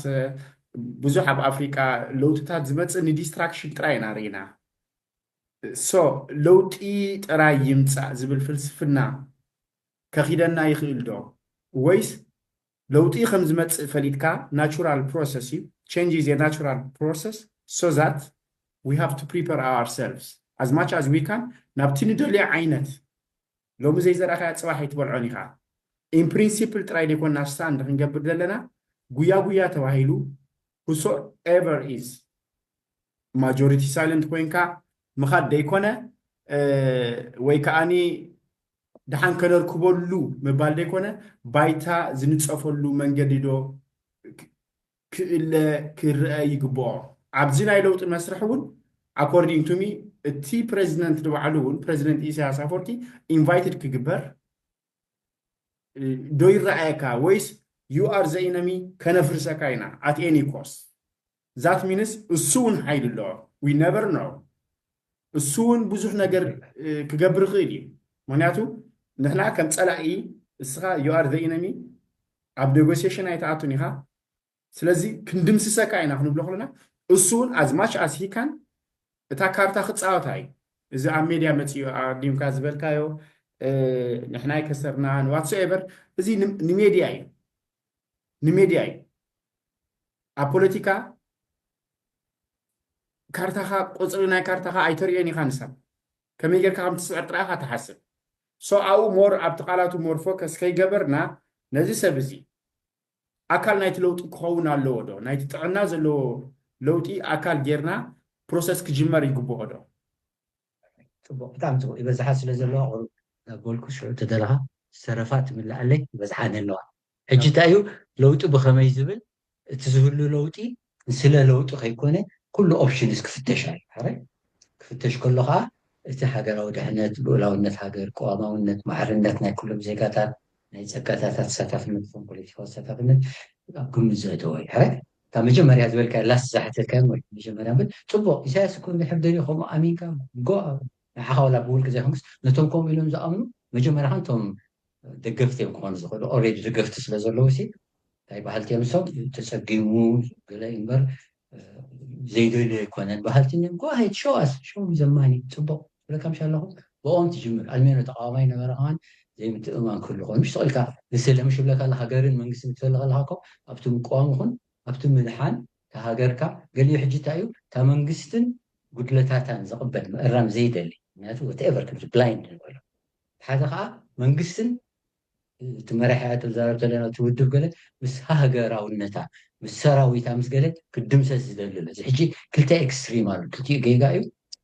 ብዙሕ ኣብ ኣፍሪቃ ለውጥታት ዝመፅእ ንዲስትራክሽን ጥራይ ኢና ርኢና so ለውጢ ጥራይ ይምፃእ ዝብል ፍልስፍና ከኺደና ይኽእል ዶ ወይስ ለውጢ ከም ዝመፅእ ፈሊጥካ ናቹራል ፕሮሰስ እዩ change is a natural process so that we have to prepare ourselves as much as we can ናብቲ ንደልዮ ዓይነት ሎሚ ዘይዘርኣኻያ ፅባሕ ኣይትበልዖን ኢኻ in principle ጥራይ ዘይኮና ስታንድ ክንገብር ዘለና ጉያ ጉያ ተባሂሉ whosoever is majority silent ኮይንካ ምኻድ ዘይኮነ ወይ ከዓኒ ድሓን ከነርክበሉ ምባል ዘይኮነ ባይታ ዝንፀፈሉ መንገዲ ዶ ክእለ ክረአ ይግብኦ ኣብዚ ናይ ለውጢ መስርሕ እውን according to me እቲ ፕሬዚደንት ንባዕሉ እውን ፕሬዚደንት ኢሳያስ ኣፈወርቂ ኢንቫይትድ ክግበር ዶ ይረኣየካ ወይስ you are the enemy ከነፍርሰካ ኢና at any cost that means እሱ እውን ሓይሊ ኣለዎ we never know እሱ እውን ብዙሕ ነገር ክገብር ይኽእል እዩ ምክንያቱ ንሕና ከም ፀላኢ እስኻ you are the enemy ኣብ negotiation ኣይተኣቱን ኢኻ ስለዚ ክንድምስሰካ ኢና ክንብሎ ከለና እሱ እውን as much as he can እታ ካርታ ክፃወታ እዩ እዚ ኣብ ሜድያ መፅኡ ኣዲምካ ዝበልካዮ ንሕና ኣይከሰርናን whatsoever እዚ ንሜድያ እዩ ንሜድያ እዩ ኣብ ፖለቲካ ካርታኻ ቁፅሪ ናይ ካርታኻ ኣይተርእዮን ኢኻ ንሰብ ከመይ ጌርካ ከም ትስዕር ጥራኻ ትሓስብ so ኣብኡ more ኣብቲ ቃላቱ more focus ከይገበርና ነዚ ሰብ እዚ ኣካል ናይቲ ለውጢ ክኸውን ኣለዎ ዶ ናይቲ ጥዕና ዘለዎ ለውጢ ኣካል ጌርና process ክጅመር ይግብኦ ዶ ፅቡቅ ብጣዕሚ ፅቡቅ ይበዝሓ ስለ ዘለዋ ቁሩብ ናብ በልኩ ሽዑ ተደለኻ ዝተረፋ ትምልኣለይ ይበዝሓ ኣለዋ ሕጂ እንታይ እዩ ለውጢ ብኸመይ ዝብል እቲ ዝህሉ ለውጢ ስለ ለውጢ ከይኮነ ኩሉ options ክፍተሽ ኣሎ ሕራይ ክፍተሽ ከሎ ከዓ እቲ ሃገራዊ ድሕነት ልኡላውነት ሃገር ቅዋማውነት ማዕርነት ናይ ኩሎም ዜጋታት ናይ ፀጋታታት ተሳታፍነት ም ፖለቲካዊ ተሳታፍነት ኣብ ግምት ዘእተወ እዩ ሕራይ ካብ መጀመርያ ዝበልካ ላስ ዝሓተልካ ወይ መጀመርያ ብል ፅቡቅ ኢሳያስ እኮ እንድሕር ደልዩ ከምኡ ኣሚንካ ጎ ንዓኻ ዋላ ብውልቂ ዘይኮንክስ ነቶም ከምኡ ኢሎም ዝኣምኑ መጀመርያ ከ ነቶም ደገፍቲ እዮም ክኾኑ ዝኽእሉ already ደገፍቲ ስለ ዘለዉ ሲ እንታይ በሃልቲ እዮም ንሶም ተፀጊሙ ገለ እምበር ዘይደልዩ ኣይኮነን በሃልቲ እዮም go ahead show us show me the money ፅቡቅ ብለካ ምሽ ኣለኹ ብኦም ትጅምር ኣልሜኖ ተቃዋማይ ነበረ ከማን ዘይምትእማን ክህሉ ኮይኑ ምሽ ተኽእልካ ንስለ ምሽ ብለካ ሃገርን መንግስትን ትፈልግ ኣለካ እኮ ኣብቲ ምቅዋም ይኹን ኣብቲ ምድሓን ተሃገርካ ገሊኡ ሕጂ እንታይ እዩ እታ መንግስትን ጉድለታታን ዝቕበል ምእራም ዘይደሊ ምክንያቱ whatever ከምዚ blind ንበሎ ሓደ ከዓ መንግስትን እቲ መራሒ ተዛረብ ዘለና እቲ ውድብ ገለ ምስ ሃገራውነታ ምስ ሰራዊታ ምስ ገለ ክድምሰስ ዝደሊ ኣሎ። እዚ ሕጂ ክልተ extreme ኣሎ። ክልቲኡ ጌጋ እዩ።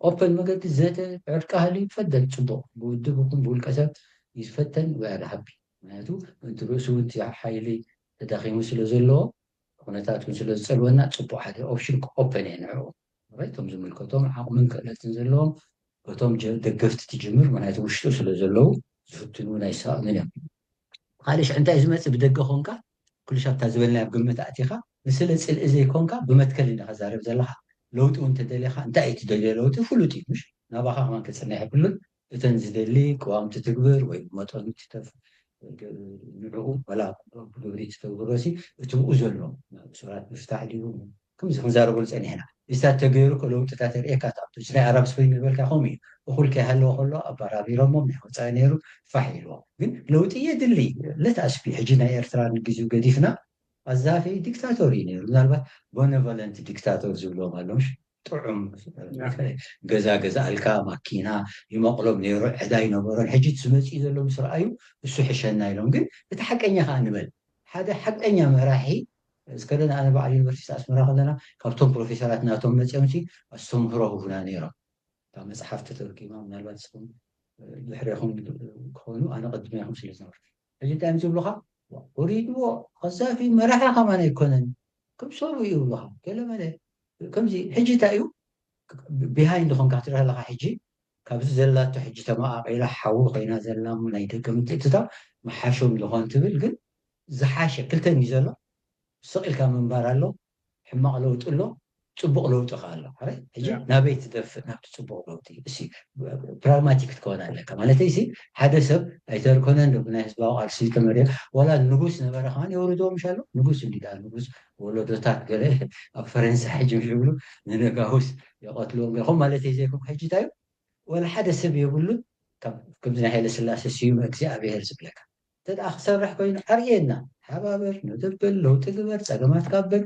Open መገዲ ዘተ ዕርቂ ሃልዩ ይፈደል፣ ፅቡቕ፣ ብውድብ ይኹን ብውልቀ ሰብ ይፈተን። We are happy። ምክንያቱ እቲ ርእሱ እውን እቲ ሓይሊ ተዳኺሙ ስለ ዘለዎ ኩነታት እውን ስለ ዝፀልወና ፅቡቕ ሓደ option open እየ ንዕኡ እቶም ዝምልከቶም ዓቕምን ክእለትን ዘለዎም እቶም ደገፍቲ ትጅምር ምክንያቱ ውሽጡ ስለ ዘለዉ ዝፍትኑ ናይ ሰኣምን እዮም። ካልእ ሽዕ እንታይ ዝመፅእ ብደገ ኮንካ ኩሉ ሻብታ ዝበልና ኣብ ግምት ኣእቲኻ ንስለ ፅልኢ ዘይኮንካ ብመትከል ኢና ከዛረብ ዘለካ ለውጢ እውን ተደሊኻ እንታይ እዩ ትደልዮ ለውጢ ፍሉጥ እዩ ምሽ ናባኻ ከማን ክፅና የብሉን እተን ዝደሊ ቅዋም ትትግብር ወይ መጠኑ ትተፍ ንዕኡ ወላ ግብሪ ትተግብሮ ሲ እቲ ብኡ ዘሎ ስራት ምፍታሕ ድዩ ከምዚ ክንዛረበሉ ፀኒሕና እዚታት ተገይሩ ከ ለውጥታት ርእየካ ታብቶች ናይ ኣራብ ስፕሪንግ ዝበልካ ከምኡ እዩ እኹል ከይሃለወ ከሎ ኣባራቢሮሞም ናይ ወፃኢ ነይሩ ፋሕ ኢልዎ ግን ለውጢ የድሊ ለታስፒ ሕጂ ናይ ኤርትራ ንግዜኡ ገዲፍና ኣዛፊ ዲክታቶር እዩ ነይሩ ምናልባት ቦነቨለንት ዲክታቶር ዝብሎም ኣለምሽ ጥዑም ገዛ ገዛእልካ ማኪና ይመቕሎም ነይሩ ዕዳ ይነበሮን ሕጂ ዝመፅኡ ዘሎ ምስ ረኣዩ እሱ ሕሸና ኢሎም ግን እቲ ሓቀኛ ከዓ ንበል ሓደ ሓቀኛ መራሒ እስከለ ኣነ በዓል ዩኒቨርሲቲ ኣስመራ ከለና ካብቶም ፕሮፌሰራት ናቶም መፅኦም ኣስተምህሮ ህቡና ነይሮም እታ መፅሓፍ ተተርጊማ ምናልባት ስኹም ድሕሬኹም ክኾኑ ኣነ ቅድሜኹም ስለ ዝነበር ሕጂ እንታይ ዝብሉካ ወሪድዎ ቀዛፊ መራሒ ከማን ኣይኮነን ክምሰሉ ይብሉካ ገለመለ ከምዚ ሕጂ እንታይ እዩ ቢሃይንድ ኾንካ ትረህለካ ሕጂ ካብዚ ዘላቶ ሕጂ ተመቃቂላ ሓዊ ኮይና ዘላ ናይ ደቂ ምትእትታው መሓሾም ዝኾን ትብል ግን ዝሓሸ ክልተን እዩ ዘሎ ስቕ ኢልካ ምንባር ኣሎ ሕማቕ ለውጢ ኣሎ ፅቡቕ ለውጢ ከ ኣሎ ሕጂ ናበይ ትደፍእ ናብቲ ፅቡቕ ለውጢ እሲ ፕራግማቲክ ትከውን ኣለካ ማለት ሲ ሓደ ሰብ ኣይተርኮነን ዶ ብናይ ህዝባዊ ቃልሲ ዝተመርዮ ዋላ ንጉስ ነበረ ከማን የውርድዎ ምሽ ኣሎ ንጉስ እንዲ ንጉስ ወለዶታት ገለ ኣብ ፈረንሳ ሕጂ ዝብሉ ንነጋውስ የቐትልዎም ገኹም ማለት ዘይኩም ሕጂ እንታይ እዩ ወላ ሓደ ሰብ የብሉን ከምዚ ናይ ሃይለ ስላሴ ስዩም እግዚኣብሔር ዝብለካ እንተ ክሰርሕ ኮይኑ ኣርእየና ሓባበር ንድብል ለውጢ ግበር ፀገማት ካብር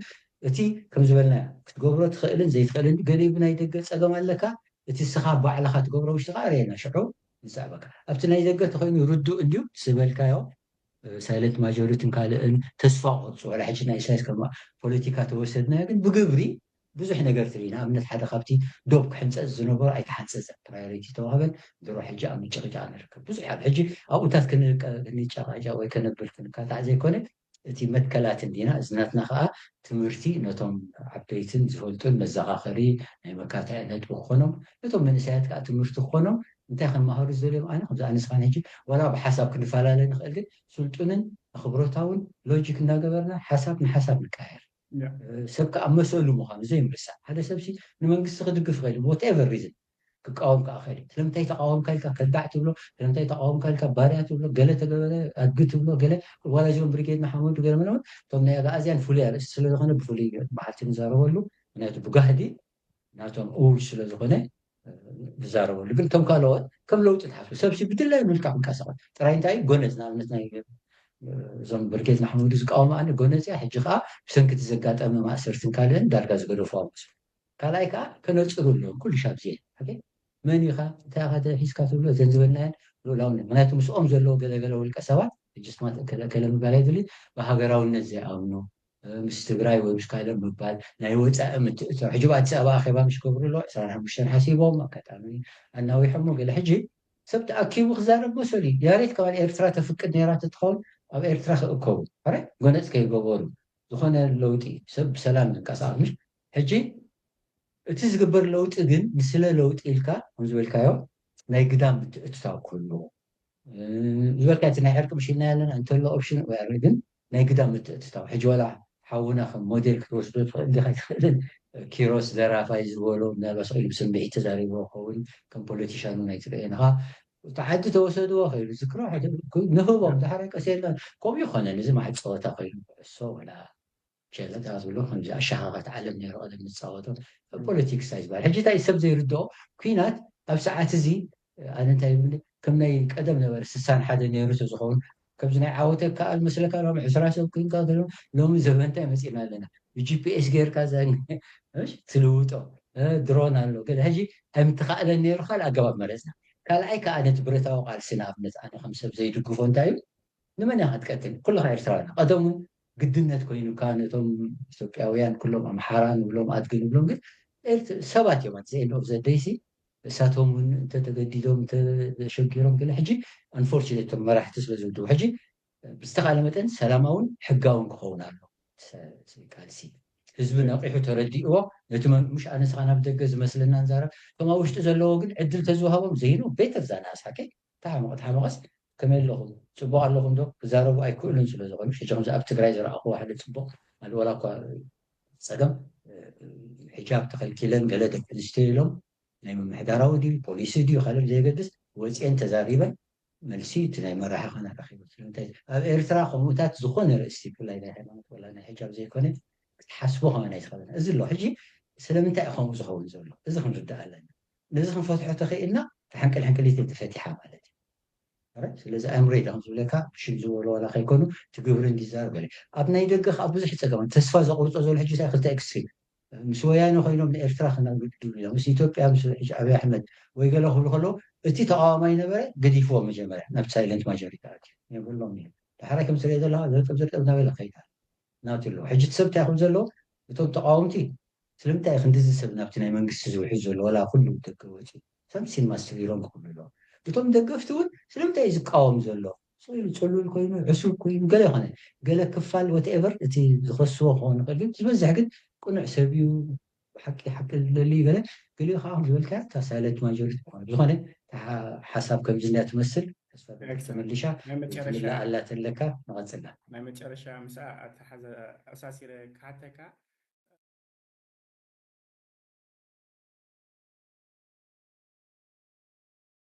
እቲ ከም ዝበልና ክትገብሮ ትኽእልን ዘይትኽእልን ገሊኡ ብናይ ደገ ፀገም ኣለካ እቲ ስኻ ባዕልኻ ትገብሮ ውሽጥኻ ኣርእየና ሽዑ ንዛዕበካ ኣብቲ ናይ ደገ ተኮይኑ ርዱእ እንድዩ ዝበልካዮ ሳይለንት ማጆሪትን ካልእን ተስፋ ቆርፁ ወላ ሕጂ ናይ ኢሳያስ ከማ ፖለቲካ ተወሰድናዮ ግን ብግብሪ ብዙሕ ነገር ትርኢ ንኣብነት ሓደ ካብቲ ዶብ ክሕንፀፅ ዝነበሮ ኣይተሓንፀፀ ፕራዮሪቲ ተዋህበን ድሮ ሕጂ ኣብ ምጭቕጫቕ ንርከብ ብዙሕ ኣብ ሕጂ ኣብኡታት ክንጨቃጫ ወይ ከነብል ክንካታዕ ዘይኮነ እቲ መትከላት እንዲና እዚ ናትና ከዓ ትምህርቲ ነቶም ዓበይትን ዝፈልጡን መዘኻኸሪ ናይ መካታዒ ነጥቢ ክኾኖም ነቶም መንእሰያት ከዓ ትምህርቲ ክኾኖም እንታይ ከመሃሩ ዝደልዮም ኣነ ከምዚ ኣነስኻን ሕጂ ዋላ ብሓሳብ ክንፈላለ ንኽእል ግን ስልጡንን ኣኽብሮታውን ሎጂክ እናገበርና ሓሳብ ንሓሳብ ንቃየር ሰብ ከዓ መሰሉ ምዃኑ ዘይምርሳዕ ሓደ ሰብሲ ንመንግስቲ ክድግፍ ይኽእል whatever reason ክቃወም ከዓ ክእል ስለምንታይ ተቃወምካ ኢልካ ከዳዕ ትብሎ ስለምንታይ ተቃወምካ ኢልካ ባርያ ትብሎ ገለ ተገበረ ኣድጊ ትብሎ ገለ ዋላ እዚኦም ብሪጌድ ንሓመዱ ገለ ምናምን እቶም ናይ ኣግኣዝያን ፍሉይ ኣርእስቲ ስለዝኾነ ብፍሉይ በዓልቲ ንዛረበሉ ምክንያቱ ብጋህዲ ናቶም እውጅ ስለዝኾነ ዝዛረበሉ ግን ከም ካልኦት ከም ለውጢ ትሓስቡ ሰብሲ ብድላዩ ንልካ ክንቀሳቐስ ጥራይ እንታይ ጎነዝ ንኣብነት ናይ እዞም ብርጌድ ንሓመዱ ዝቃወሙ ኣነ ጎነዝ እያ ሕጂ ከዓ ብሰንኪ እቲ ዘጋጠመ ማእሰርትን ካልእን ዳርጋ ዝገደፉ ኣመስሉ ካልኣይ ከዓ ከነፅሩ ኣለዎም ኩሉ ሻብ ዜ መን ኢኻ እንታይ ኢኻ ሒዝካ ትብሎ እዘን ዝበልናየን ልኡላውነት ምክንያቱ ምስኦም ዘለዎ ገለገለ ውልቀ ሰባት ሕጂ ስማት ከለ ምባል ኣይድሊ ብሃገራውነት ዘይኣምኑ ምስ ትግራይ ወይ ምስ ካልእ ምባል ናይ ወፃኢ ምትእትታው ሕጂ ኣዲስ ኣበባ ኣኼባ ምስ ገብሩ ኣሎ ዕስራን ሓሙሽተን ሓሲቦም ኣጋጣሚ ኣናዊሖሞ ገለ ሕጂ ሰብ ተኣኪቡ ክዛረብ መሰሉ እዩ ያሬት ከባል ኤርትራ ተፍቅድ ነይራ ትትኸውን ኣብ ኤርትራ ክእከቡ ረ ጎነፅ ከይገበሩ ዝኾነ ለውጢ ሰብ ብሰላም ዝንቀሳቐስ ምሽ ሕጂ እቲ ዝግበር ለውጢ ግን ንስለ ለውጢ ኢልካ ከም ዝበልካዮ ናይ ግዳም ምትእትታው ክህልዎ ዝበልካ እቲ ናይ ዕርቂ ምሽልና ያለና እንተሎ ኦፕሽን ወይ ግን ናይ ግዳም ምትእትታው ሕጂ ዋላ ሓውና ከም ሞዴል ክትወስዶ ትኽእል ዲኻ ኣይትኽእልን ኪሮስ ዘራፋይ ዝበሎ ምናልባት ስኢሉ ብስምዒት ተዛሪቦ ከውን ከም ፖለቲሻን እውን ኣይትረኤንኻ እቲ ዓዲ ተወሰድዎ ከይሉ ዝክሮ ንህቦም ዳሕራይ ቀስ የለን ከምኡ ይኮነን እዚ ማዓት ፀወታ ኮይኑ ኩዕሶ ወላ ሸለታ ዝብሎ ከምዚ ኣሻኻኻት ዓለም ነይሩ ቀደም ንፃወቶ ፖለቲክስ ኣይዝባል ሕጂ እንታይ ሰብ ዘይርድኦ ኩናት ኣብ ሰዓት እዚ ኣነ እንታይ ይብል ከም ናይ ቀደም ነበረ ስሳን ሓደ ነይሩ ተዝኸውን ከምዚ ናይ ዓወተ ከኣል መስለካ ሎም ዕስራ ሰብ ኩንካ ሎም ሎሚ ዘበንታይ መፂና ኣለና ብጂፒኤስ ገይርካ ዘ ትልውጦ ድሮን ኣሎ ገለ። ሕጂ ኣይምተኻእለን ነይሩ፣ ካልእ ኣገባብ መረፅና። ካልኣይ ከዓ ነቲ ብረታዊ ቃልሲ ንኣብነት ኣነ ከም ሰብ ዘይድግፎ እንታይ እዩ፣ ንመን እያ ክትቀትል? ኩልኻ ኤርትራውያን። ቀደም እውን ግድነት ኮይኑካ ነቶም ኢትዮጵያውያን ኩሎም ኣምሓራ ንብሎም ኣድጊ ንብሎም ግን ሰባት እዮም። ኣት ዘ ኤንድ ኦፍ ዘ ደይ ሲ እሳቶም እውን እንተተገዲዶም እንተተሸጊሮም ገለ ሕጂ ኣንፎርቹኔት እቶም መራሕቲ ስለ ዝውድቡ ሕጂ ብዝተኻለ መጠን ሰላማውን ሕጋውን ክኸውን ኣሎ። ቃልሲ ህዝቢ ነቂሑ ተረዲእዎ ነቲ ምሽ ኣነ ስኻ ናብ ደገ ዝመስለና ንዛረብ እቶም ኣብ ውሽጢ ዘለዎ ግን ዕድል ተዝወሃቦም ዘይኑ ቤተር ዛና ኣስሓቂ ተሓመቐ ተሓመቐስ ከመይ ኣለኹም ፅቡቅ ኣለኹም ዶ ክዛረቡ ኣይክእሉን ስለ ዝኾኑ ሕጂ ከምዚ ኣብ ትግራይ ዝረኣኹ ሓደ ፅቡቅ ኣልወላ እኳ ፀገም ሕጃብ ተኸልኪለን ገለ ደቂ ኣንስትዮ ኢሎም ናይ ምምሕዳራዊ ድዩ ፖሊሲ ድዩ ካልእ ዘይገድስ ወፅኤን ተዛሪበን መልሲ እቲ ናይ መራሒ ኸነ ረኪቡ ስለምንታይ ኣብ ኤርትራ ከምኡታት ዝኾነ ርእስቲ ብፍላይ ናይ ሃይማኖት ወላ ናይ ሕጃብ ዘይኮነ ክትሓስቦ ከመ ናይ ዝኸበና እዚ ኣሎ ሕጂ ስለምንታይ እዩ ከምኡ ዝኸውን ዘሎ እዚ ክንርዳእ ኣለና ነዚ ክንፈትሖ ተኽእልና ተሓንቅል ሕንቅሊት ተፈቲሓ ማለት እዩ ስለዚ ኣእምሮ ኢለ ከም ዝብለካ ሽም ዝበሎ ዋላ ከይኮኑ እቲ ግብሪ እንዲዛረብ ገለ ኣብ ናይ ደገ ከዓ ብዙሕ ይፀገም ተስፋ ዘቁርፆ ዘሎ ሕጂ ክልተ ኤክስትሪም ምስ ወያነ ኮይኖም ንኤርትራ ክነግድሉ እዮም ምስ ኢትዮጵያ ምስ ሕጂ ኣብይ ኣሕመድ ወይ ገለ ክብሉ ከለዉ እቲ ተቃዋማይ ነበረ ገዲፍዎ መጀመርያ ናብ ሳይለንት ማጆሪቲ ኣትዩ የብሎም እዩ ዳሕራይ ከም ትሪኦ ዘለካ ዘርጠብ ዘርጠብ እናበለ ከይዳ ናብቲ ኣለዎ ሕጂ እቲ ሰብ እንታይ ክብል ዘለዎ እቶም ተቃወምቲ ስለምንታይ ክንድዚ ሰብ ናብቲ ናይ መንግስቲ ዝውሕዝ ዘሎ ወላ ኩሉ ደገ ወፂ ከም ሲኒማ ስቲል ኢሎም ክብሉ ኣለዎ እቶም ደገፍቲ እውን ስለምንታይ እዩ ዝቃወም ዘሎ ስኢሉ ፅሉል ኮይኑ ዕሱብ ኮይኑ ገለ ይኮነ ገለ ክፋል ወትኤቨር እቲ ዝኸስዎ ክኸውን ይኽእል ግን ዝበዝሕ ግን ቅኑዕ ሰብ እዩ ሓቂ ሓቂ ዝደሊ ገለ ገሊኡ ከዓ ዝበልካ እታ ሳይለንት ማጆሪቲ ዝኾነ ዝኾነ ሓሳብ ከምዚ እንዳ ትመስል ተስፋ ተመልሻ ትምላ ኣላ ተለካ ንቐፅላ ናይ መጨረሻ ምስ ኣተሓዘ ኣሳሲረ ክሓተካ